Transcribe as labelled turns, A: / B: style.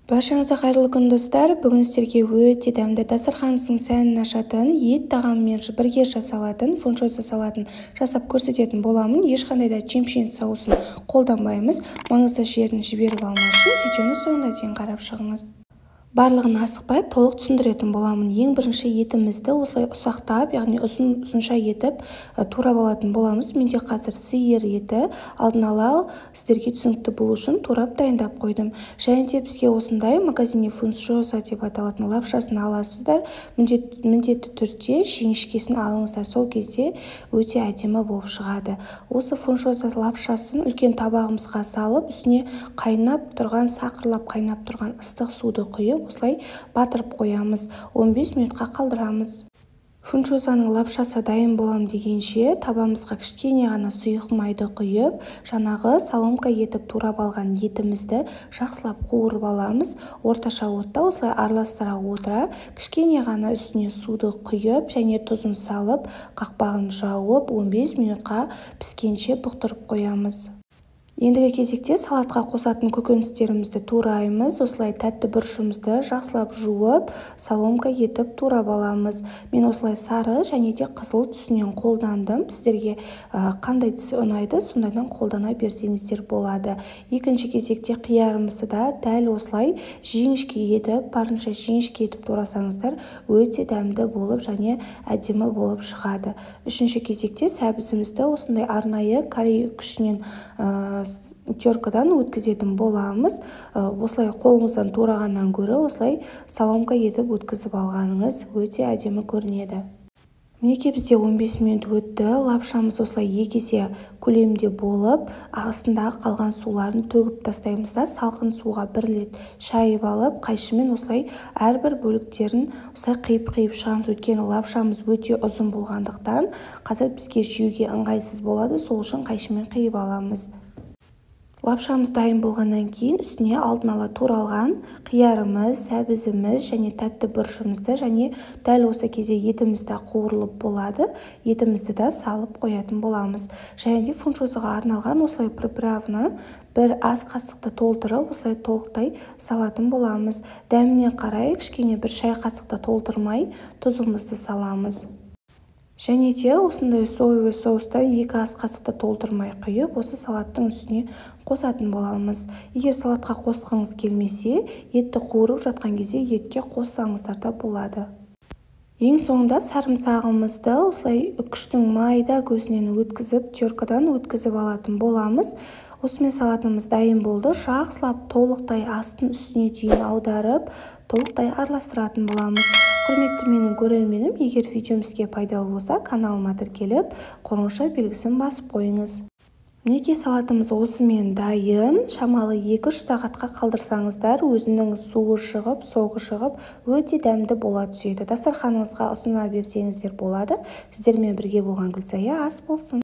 A: Баршаңызға қайырлы күн, достар! Бүгін сіздерге өте дәмді, дастарханыңыздың сәнін ашатын, ет тағамымен бірге жасалатын фунчоза салатын жасап көрсететін боламын. Ешқандай да чимчи соусын қолданбаймыз. Маңызды жерін жіберіп алмас үшін видеоны соңына дейін қарап шығыңыз. Барлығын асықпай толық түсіндіретін боламын. Ең бірінші етімізді осылай ұсақтап, яғни ұзын ұзынша етіп турап алатын боламыз. Менде қазір сиыр еті, алдын ала сіздерге түсінікті болу үшін турап дайындап қойдым. Және де бізге осындай магазинде фунчоза деп аталатын лапшасын аласыздар. Міндетті түрде жіңішкесін алыңыздар, сол кезде өте әдемі болып шығады. Осы фунчоза лапшасын үлкен табағымызға салып, үстіне қайнап тұрған, сақырлап қайнап тұрған ыстық суды құйып, осылай батырып қоямыз, 15 минутқа қалдырамыз. Фунчозаның лапшасы дайын болам дегенше, табамызға кішкене ғана сұйық майды құйып, жаңағы соломка етіп турап алған етімізді жақсылап қуырып аламыз. Орташа отта осылай араластыра отыра, кішкене ғана үстіне суды құйып және тұзын салып, қақпағын жауып, 15 минутқа піскенше бұқтырып қоямыз. Ендігі кезекте салатқа қосатын көкөністерімізді тураймыз. Осылай тәтті бұрышымызды жақсылап жуып, соломка етіп турап аламыз. Мен осылай сары және де қызыл түсінен қолдандым. Сіздерге қандай түсі ұнайды, сондайдан қолдана берсеңіздер болады. Екінші кезекте қиярымызды да дәл осылай жіңішке етіп, барынша жіңішке етіп турасаңыздар, өте дәмді болып және әдемі болып шығады. Үшінші кезекте сәбізімізді осындай арнайы корей күшінен теркадан өткізетін боламыз. Осылай қолыңыздан турағаннан гөрі осылай соломка етіп өткізіп алғаныңыз өте әдемі көрінеді. Мінекей, бізде 15 минут өтті. Лапшамыз осылай екі есе көлемде болып, астындағы қалған суларын төгіп тастаймыз да, салқын суға бір рет шайып алып, қайшымен осылай әрбір бөліктерін осылай қиып-қиып шығамыз. Өйткені лапшамыз өте ұзын болғандықтан қазір бізге жеуге ыңғайсыз болады, сол үшін қайшымен қиып аламыз. Лапшамыз дайын болғаннан кейін үстіне алдын ала туралған қиярымыз, сәбізіміз және тәтті бұрышымызды және дәл осы кезде етіміз де қуырылып болады, етімізді де салып қоятын боламыз. Және де фунчозаға арналған осылай приправаны бір ас қасықты толтырып, осылай толықтай салатын боламыз. Дәміне қарай кішкене бір шай қасықты толтырмай тұзымызды саламыз. Және де осындай соевый соустан 2 ас қасықты толтырмай құйып, осы салаттың үстіне қосатын боламыз. Егер салатқа қосқыңыз келмесе, етті қуырып жатқан кезде етке қоссаңыздар да болады. Ең соңында сарымсағымызды осылай үкіштің майда көзінен өткізіп, теркадан өткізіп алатын боламыз. Осымен салатымыз дайын болды. Жақсылап толықтай астын үстіне дейін аударып, толықтай араластыратын боламыз. Құрметті менің көрерменім, егер видеом сізге пайдалы болса, каналыма тіркеліп, қоңырауша белгісін басып қойыңыз. Мінекей, салатымыз осымен дайын. Шамалы 2-3 сағатқа қалдырсаңыздар, өзінің суы шығып, соғы шығып, өте дәмді бола түседі. Дастарханыңызға ұсына берсеңіздер болады. Сіздермен бірге болған Гүлсая, ас болсын.